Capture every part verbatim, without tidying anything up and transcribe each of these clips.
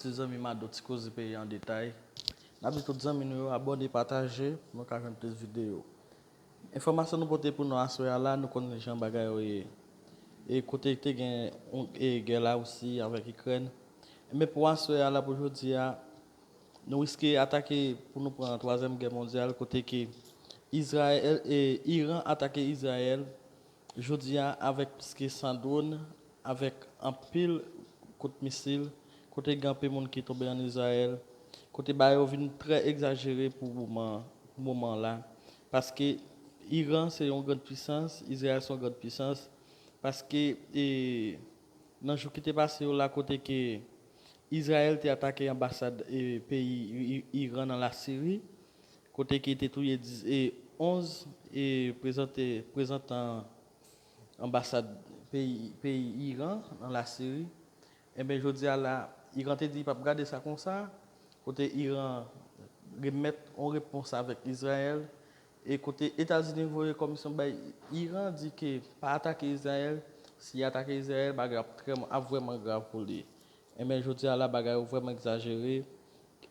Ti zanmi m a do Ti Koze Peyi an detay. N ap di tout zanmi nou yo abòne, pataje pou nou ka jwenn plis videyo. Enfòmasyon nou pote pou nou aswè a la, nou konn jan bagay yo ye. E kote te gen yon, e, gè Larisi avèk Ikrèn. Men pou aswè a la, pou jodi a, nou riske atake pou nou pran twazyèm gè mondyal, kote ke Izrayèl, e, Iran atake Izrayèl jodi a avèk plis ke san dwòn, avèk anpil kout misil, kote gen anpil moun ki tonbe ann Izrayèl, kote bagay yo vin trè egzajere pou moman, pou moman la. Paske Iran se yon grann pisans, Izrayèl se yon grann pisans, paske, e, nan jou ki te pase yo la, kote ke Izrayèl te atake anbasad, e, peyi I-, I-, Iran nan Lasiri, kote ke te touye diz, e, onz, e, prezante, prezantan anbasad peyi, peyi Iran nan Lasiri. Enben, jodi a la, Iran te di li p ap gade sa konsa, kote Iran remèt yon repons avèk Izrayèl, e kote Etazini voye kòm misyon bay Iran, di ke pa atake Izrayèl, si y atake Izrayèl, bagay ap trè, ap vrèman grav pou li. Enben, jodi a la, bagay yo vrèman egzajere,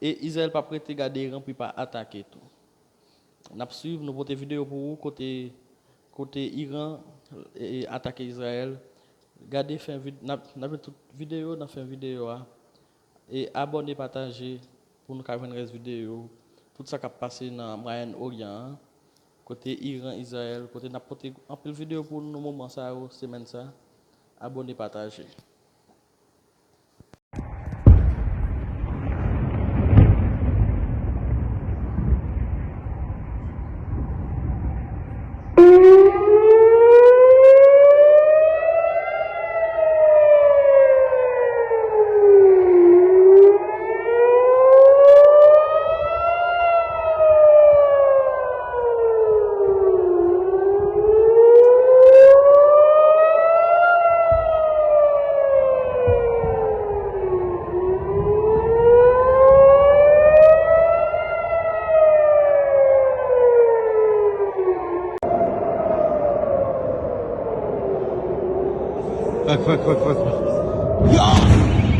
e Izrayèl p ap rete gade Iran pou li pa atake tou. N ap swiv, nou pote videyo pou ou, kote, kote Iran, e, atake Izrayèl. Gade fen vid-, n ap, n ap met tout videyo nan fen videyo a. E abòne, pataje, pou nou ka jwenn rès videyo. Tout sa k ap pase nan Mwayen Oryan an. Kote Iran, Izrayèl, kote n ap pote anpil videyo pou nou moman sa yo, semèn sa. Abòne, pataje. Fuck, fuck, fuck, fuck. Yo!